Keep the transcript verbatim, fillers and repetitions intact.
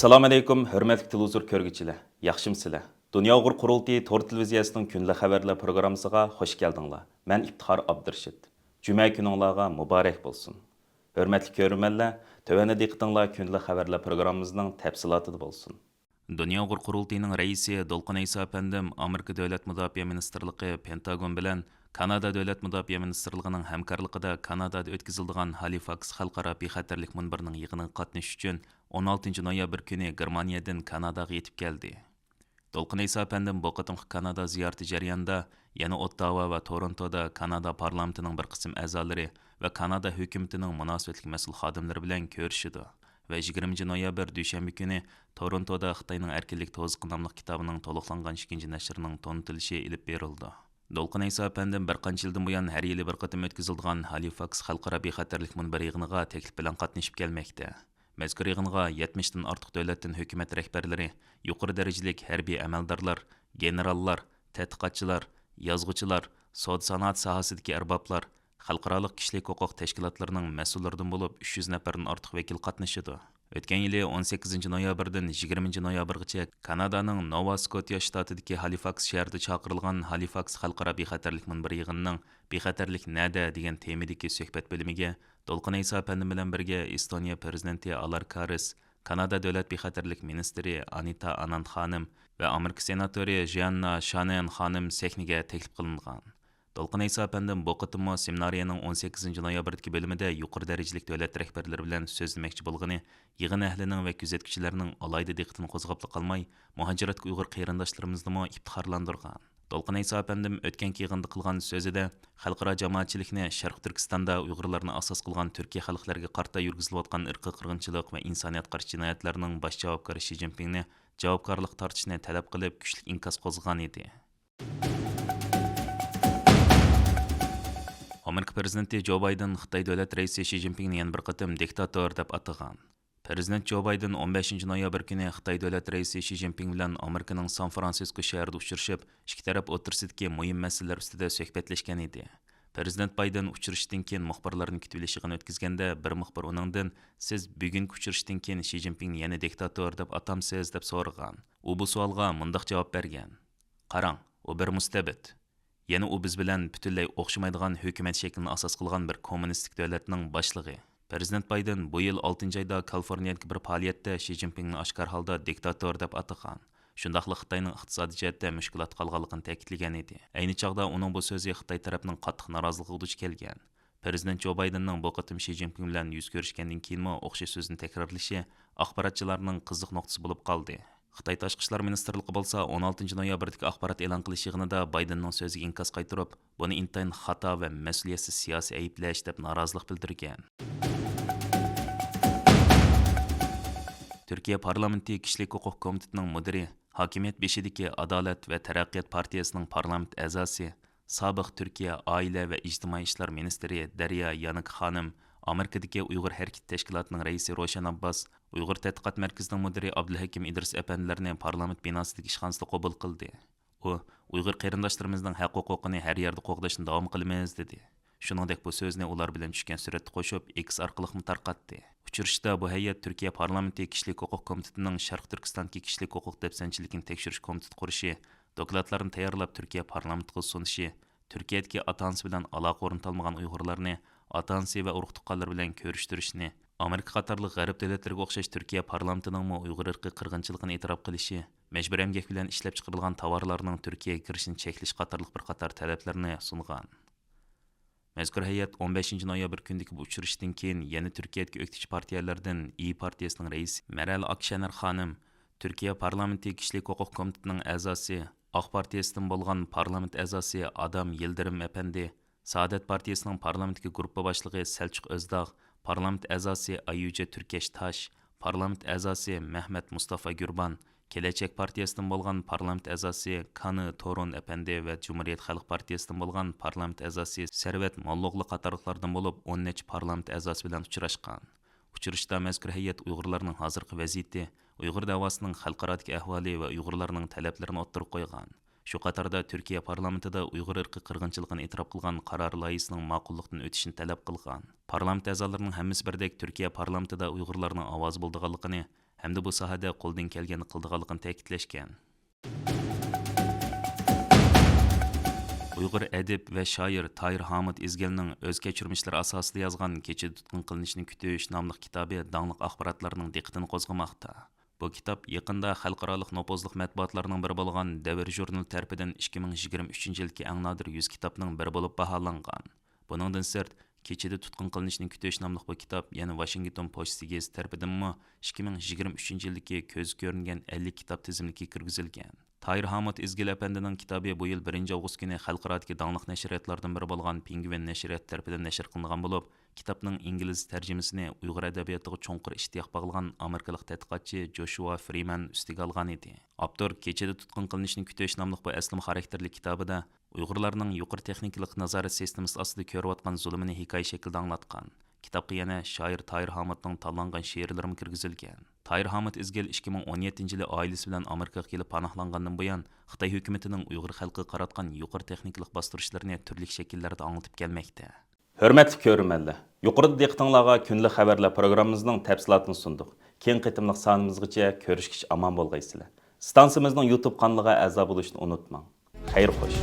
ئەسسالامۇئەلەيكۇم، ھۆرمەتلىك تېلېۋىزور كۆرگۈچىلەر، ياخشىمۇسىلەر؟ دۇنيا ئۇيغۇر قۇرۇلتىيى تور تېلېۋىزىيەسىنىڭ كۈندىلىك خەۋەرلەر پروگراممىسىغا خۇش كەلدىڭلار. مەن ئىپتىخار ئابدۇرېشىت. جۈمە كۈنۈڭلارغا مۇبارەك بولسۇن. ھۆرمەتلىك كۆرۈرمەنلەر، تۆۋەندە دىققىتىڭلار كۈندىلىك خەۋەرلەر پروگراممىمىزنىڭ تەپسىلاتىدا بولسۇن. دۇنيا ئۇيغۇر قۇرۇلتىيىنىڭ رەئىسى دولقۇن ئەيسا ئەپەندىم ئامېرىكا دۆلەت مۇداپىئە مىنىستىرلىقى پېنتاگون بىلەن كانادا دۆلەت مۇداپىئە مىنىستىرلىقىنىڭ ھەمكارلىقىدا كانادادا ئۆتكۈزۈلىدىغان ھالىفاكس خەلقئارا بىخەتەرلىك مۇنبىرىنىڭ يىغىنىغا قاتنىشىش ئۈچۈن ئون ئالتىنچى نويابىر كۈنى گېرمانىيەدىن كاناداغا يېتىپ كەلدى. دولقۇن ئەيسا ئەپەندىم بۇ قېتىمقى كانادا زىيارىتى جەريانىدا يەنە ئوتتاۋا ۋە تورونتودا كانادا پارلامېنتىنىڭ بىر قىسىم ئەزالىرى ۋە كانادا ھۆكۈمىتىنىڭ مۇناسىۋەتلىك مەسئۇل خادىملىرى بىلەن كۆرۈشىدۇ ۋە يىگىرمىنچى نويابىر دۈشەنبە كۈنى تورونتودا خىتاينىڭ ئەركىنلىك توزۇقى ناملىق كىتابىنىڭ تولۇقلانغان ئىككىنچى نەشرىنىڭ تونۇتۇلۇشى ئېلىپ بېرىلىدۇ. دولقۇن ئەيسا ئەپەندىم بىر قانچە يىلدىن بۇيان ھەر يىلى بىر قېتىم ئۆتكۈزۈلىدىغان ھالىفاكس خەلقئارا بىخەتەرلىك مۇنبىرى يىغىنىغا تەكلىپ بىلەن قاتنىشىپ كەلمەكتە. مەزكۇر يىغىنغا يەتمىشتىن ئارتۇق دۆلەتتىن ھۆكۈمەت رەھبەرلىرى، يۇقىرى دەرىجىلىك ھەربىي ئەمەلدارلار، گېنېراللار، تەتقىقاتچىلار، يازغۇچىلار، سودا سانائەت ساھەسىدىكى ئەربابلار، خەلقئارالىق كىشىلىك ھوقۇق تەشكىلاتلىرىنىڭ مەسئۇللىرىدىن بولۇپ ئۈچ يۈز نەپەردىن ئارتۇق ۋەكىل قاتنىشىدۇ. ئۆتكەن يىلى ئون سەككىزىنچى نويابىردىن يىگىرمىنچى نويابىرغىچە كانادانىڭ نوۋا سكوتىيا شتاتىدىكى ھالىفاكس شەھىرىدە چاقىرىلغان ھالىفاكس خەلقئارا بىخەتەرلىك مۇنبىرى يىغىنىنىڭ بىخەتەرلىك نەدە دېگەن تېمىدىكى سۆھبەت بۆلۈمىگە دولقۇن ئەيسا ئەپەندىم بىلەن بىرگە ئېستونىيە پىرېزىدېنتى ئالار كارىس، كانادا دۆلەت بىخەتەرلىك مىنىستىرى ئانىتا ئاناند خانىم ۋە ئامېرىكا سېناتورى ژياننا شانېن خانىم سەھنىگە تەكلىپ قىلىنغان. دولقۇن ئەيسا ئەپەندىم بۇ قېتىممۇ سېمىنارىيەنىڭ ئون سەككىزىنچى نويابىردىكى بۆلۈمىدە يۇقىرى دەرىجىلىك دۆلەت رەھبەرلىرى بىلەن سۆزلىمەكچى بولغىنى يىغىن ئەھلىنىڭ ۋە كۆزەتكۈچىلەرنىڭ ئالاھىدە دىققىتىنى قوزغاپلا قالماي، مۇھاجىرەتتىكى ئۇيغۇر قېرىنداشلىرىمىزنىمۇ ئىپتىخارلاندۇرغان. دولقۇن ئەيسا ئەپەندىم ئۆتكەنكى يىغىندا قىلغان سۆزىدە، خەلقئارا جامائەتچىلىكنى شەرقىي تۈركىستاندا ئۇيغۇرلارنى ئاساس قىلغان تۈركىي خەلقلەرگە قارىتا يۈرگۈزۈلۈۋاتقان ئىرقىي قىرغىنچىلىق ۋە ئىنسانىيەتقا قارشى جىنايەتلەرنىڭ باش جاۋابكارى شى جىنپىڭنى جاۋابكارلىققا تارتىشنى تەلەپ قىلىپ، كۈچلۈك ئىنكاس قوزغىغان ئىدى. ئامېرىكا پىرېزىدېنتى جو بايدېن خىتاي دۆلەت رەئىسى شى جىنپىڭنى يەنە بىر قېتىم دىكتاتور دەپ ئاتىغان. پىرېزىدېنت جو بايدېن ئون بەشىنچى نويابىر كۈنى خىتاي دۆلەت رەئىسى شى جىنپىڭ بىلەن ئامېرىكىنىڭ سان فرانسىسكو شەھىرىدە ئۇچرىشىپ، ئىككى تەرەپ ئوتتۇرىسىدىكى مۇھىم مەسىلىلەر ئۈستىدە سۆھبەتلەشكەن ئىدى. پىرېزىدېنت بايدېن ئۇچرىشىشتىن كېيىن مۇخبىرلارنى كۈتۈۋېلىش يىغىنى ئۆتكۈزگەندە، بىر مۇخبىر ئۇنىڭدىن، سىز بۈگۈنكى ئۇچرىشىشتىن كېيىن شى جىنپىڭنى يەنە دىكتاتور دەپ ئاتامسىز؟ دەپ سورىغان. ئۇ بۇ سوئالغا مۇنداق جاۋاب بەرگەن: قاراڭ، ئۇ بىر مۇستەبىت. يەنە ئۇ بىز بىلەن پۈتۈنلەي ئوخشىمايدىغان ھۆكۈمەت شەكلىنى ئاساس قىلغان بىر كوممۇنىستىك دۆلەتنىڭ باشلىقى. پىرېزىدېنت بايدېن بۇ يىل ئالتىنچى ئايدا كالىفورنىيەدىكى بىر پائالىيەتتە شى جىنپىڭنى ئاشكارا ھالدا دىكتاتور دەپ ئاتىغان. شۇنداقلا خىتاينىڭ ئىقتىسادىي جەھەتتە مۈشكۈلاتقا قالغانلىقىنى تەكىتلىگەن ئىدى. ئەينى چاغدا ئۇنىڭ بۇ سۆزى خىتاي تەرەپنىڭ قاتتىق نارازىلىقىغا دۇچ كەلگەن. پىرېزىدېنت جو بايدېننىڭ بۇ قېتىم شى جىنپىڭ بىلەن يۈز كۆرۈشكەندىن كېيىنمۇ ئوخشاش سۆزنى تەكرارلىشى ئاخباراتچىلارنىڭ قىزىق نۇقتىسى بولۇپ قالدى. خىتاي تاشقى ئىشلار مىنىستىرلىقى بولسا ئون ئالتىنچى نويابىردىكى ئاخبارات ئېلان قىلىش يىغىنىدا بايدېننىڭ سۆزىگە ئىنكاس قايتۇرۇپ، بۇنى ئىنتايىن خاتا ۋە مەسئۇلىيەتسىز سىياسىي ئەيىبلەش دەپ نارازىلىق بىلدۈرگەن. تۈركىيە پارلامېنتى كىشىلىك ھوقۇق كومىتېتىنىڭ مۇدىرى، ھاكىمىيەت بېشىدىكى ئادالەت ۋە تەرەققىيات پارتىيىسىنىڭ پارلامېنت ئەزاسى، سابىق تۈركىيە ئائىلە ۋە ئىجتىمائىي ئىشلار مىنىستىرى دەريا يانىك خانىم ئامېرىكىدىكى ئۇيغۇر ھەرىكىتى تەشكىلاتىنىڭ رەئىسى روشەن ئابباس، ئۇيغۇر تەتقىقات مەركىزىنىڭ مۇدىرى ئابدۇلھەكىم ئىدرىس ئەپەندىلەرنى پارلامېنت بىناسىدىكى ئىشخانىسىدا قوبۇل قىلدى. ئۇ، ئۇيغۇر قېرىنداشلىرىمىزنىڭ ھەق ھوقۇقىنى ھەر يەردە قوغداشنى داۋام قىلىمىز، دېدى. شۇنىڭدەك بۇ سۆزنى ئۇلار بىلەن چۈشكەن سۈرەتتە قوشۇپ، ئېكس ئارقىلىقمۇ تارقاتتى. ئۇچرىشىشتا بۇ ھەيئەت تۈركىيە پارلامېنتى كىشىلىك ھوقۇق كومىتېتىنىڭ شەرقىي تۈركىستاندىكى كىشىلىك ھوقۇق دەپسەندىچىلىكىنى تەكشۈرۈش كومىتېتى قۇرۇشى، دوكلاتلارنى تەييارلاپ، تۈركىيە پارلامېنتىغا سۇنۇشى، تۈركىيەدىكى ئاتا-ئانىسى بىلەن ئالاقە ئورنىتالمىغان ئۇيغۇرلارنى ئاتا-ئانىسى ۋە ئۇرۇق-تۇغقانلىرى بىلەن كۆرۈشتۈرۈشنى، ئامېرىكا قاتارلىق غەرب دۆلەتلىرىگە ئوخشاش تۈركىيە پارلامېنتىنىڭمۇ ئۇيغۇر ئىرقىي قىرغىنچىلىقىنى ئېتىراپ قىلىشى، مەجبۇرىي ئەمگەك بىلەن ئىشلەپچىقىرىلغان تاۋارلارنىڭ تۈركىيەگە كىرىشىنى چەكلەش قاتارلىق بىر قاتار تەلەپلەرنى سۇنغان. مەزكۇر ھەيئەت ئون بەشىنچى نويابىر كۈنىدىكى بۇ ئۇچرىشىشتىن كېيىن يەنە تۈركىيەدىكى ئۆكتىچى پارتىيەلەردىن ئىيى پارتىيىسىنىڭ رەئىسى مەرەل ئاكشەنەر خانىم، تۈركىيە پارلامېنتى كىشىلىك ھوقۇق كومىتېتىنىڭ ئەزاسى، ئاق پارتىيىسىدىن بولغان پارلامېنت ئەزاسى ئادام يىلدىرىم ئەپەندى، سائادەت پارتىيىسىنىڭ پارلامېنتتىكى گۇرۇپپا باشلىقى سەلچۇق ئۆزداغ، پارلامېنت ئەزاسى ئايۈجە تۈركەشتاش، پارلامېنت ئەزاسى مەھمەت مۇستافا گۈربان، كېلەچەك پارتىيىسىدىن بولغان پارلامېنت ئەزاسى كانى تورۇن ئەپەندى ۋە جۇمھۇرىيەت خەلق پارتىيىسىدىن بولغان پارلامېنت ئەزاسى سەرۋەت موللاوغلى قاتارلىقلاردىن بولۇپ ئون نەچچە پارلامېنت ئەزاسى بىلەن ئۇچراشقان. ئۇچرىشىشتا مەزكۇر ھەيئەت ئۇيغۇرلارنىڭ ھازىرقى ۋەزىيىتى، ئۇيغۇر دەۋاسىنىڭ خەلقئارادىكى ئەھۋالى ۋە ئۇيغۇرلارنىڭ تەلەپلىرىنى ئوتتۇرىغا قويغان. شۇ قاتاردا تۈركىيە پارلامېنتىدا ئۇيغۇر ئىرقىي قىرغىنچىلىقىنى ئېتىراپ قىلغان قارار لايىھىسىنىڭ ماقۇللۇقتىن ئۆتۈشىنى تەلەپ قىلغان. پارلامېنت ئەزالىرىنىڭ ھەممىسى بىردەك تۈركىيە پارلامېنتىدا ئۇيغۇرلارنىڭ ئاۋازى بولىدىغانلىقىنى، ھەمدە بۇ ساھەدە قولىدىن كەلگەننى قىلىدىغانلىقىنى تەكىتلەشكەن. ئۇيغۇر ئەدىب ۋە شائىر تاھىر ھامۇت ئىزگىلنىڭ ئۆز كەچۈرمىشلىرى ئاساسىدا يازغان كېچىدە تۇتقۇن قىلىنىشنى كۈتۈش ناملىق كىتابى داڭلىق ئاخباراتلارنىڭ دىققىتىنى قوزغىماقتا. بۇ كىتاب يېقىندا خەلقئارالىق نوپۇزلۇق مەتبۇئاتلارنىڭ بىرى بولغان دەۋر ژۇرنىلى تەرىپىدىن ئىككى مىڭ يىگىرمە ئۈچىنچى يىلدىكى ئەڭ نادىر يۈز كىتابنىڭ بىرى بولۇپ باھالانغان. بۇنىڭدىن سىرت، كېچىدە تۇتقۇن قىلىنىشنى كۈتۈش ناملىق بۇ كىتاب يەنە ۋاشىنگتون پوچتىسى گېزىتى تەرىپىدىنمۇ ئىككى مىڭ يىگىرمە ئۈچىنچى يىلدىكى كۆزگە كۆرۈنگەن ئەللىك كىتاب تىزىملىكىگە كىرگۈزۈلگەن. تاھىر ھامۇت ئىزگىل ئەپەندىنىڭ كىتابى بۇ يىل بىرىنچى ئاۋغۇست كۈنى خەلقئارادىكى داڭلىق نەشرىياتلاردىن بىرى بولغان پىڭگۋىن نەشرىياتى تەرىپىدىن نەشر قىلىنغان بولۇپ، كىتابنىڭ ئىنگلىز تەرجىمىسىنى ئۇيغۇر ئەدەبىياتىغا چوڭقۇر ئىشتىياق باغلىغان ئامېرىكىلىق تەتقىقاتچى جوشۇا فرىمەن ئۈستىگە ئالغان ئىدى. ئاپتور كېچىدە تۇتقۇن قىلىنىشنى كۈتۈش ناملىق بۇ ئەسلىمە خاراكتېرلىك كىتابىدا ئۇيغۇرلارنىڭ يۇقىرى تېخنىكىلىق نازارەت سىستېمىسى ئاستىدا كۆرۈۋاتقان زۇلۇمىنى ھېكايە شەكلىدە ئاڭلاتقان. كىتابقا يەنە شائىر تاھىر ھامۇتنىڭ تاللانغان شېئىرلىرىمۇ كىرگۈزۈلگەن. تاھىر ھامۇت ئىزگىل ئىككى مىڭ ئون يەتتىنچى يىلى ئائىلىسى بىلەن ئامېرىكىغا كېلىپ پاناھلانغاندىن بۇيان، خىتاي ھۆكۈمىتىنىڭ ئۇيغۇر خەلقىگە قاراتقان يۇقىرى تېخنىكىلىق باستۇرۇشلىرىنى تۈرلۈك شەكىللەردە ئاڭلىتىپ كەلمەكتە. ھۆرمەتلىك كۆرۈرمەنلەر، يۇقىرىدا دىققىتىڭلارغا كۈندىلىك خەۋەرلەر پروگراممىمىزنىڭ تەپسىلاتىنى سۇندۇق. كېيىنكى قېتىملىق سانىمىزغىچە كۆرۈشكىچە ئامان بولغايسىلەر. ئىستانسىمىزنىڭ يۇتۇب قانىلىغا ئەزا بولۇشنى ئۇنتۇماڭ. خەير خوش.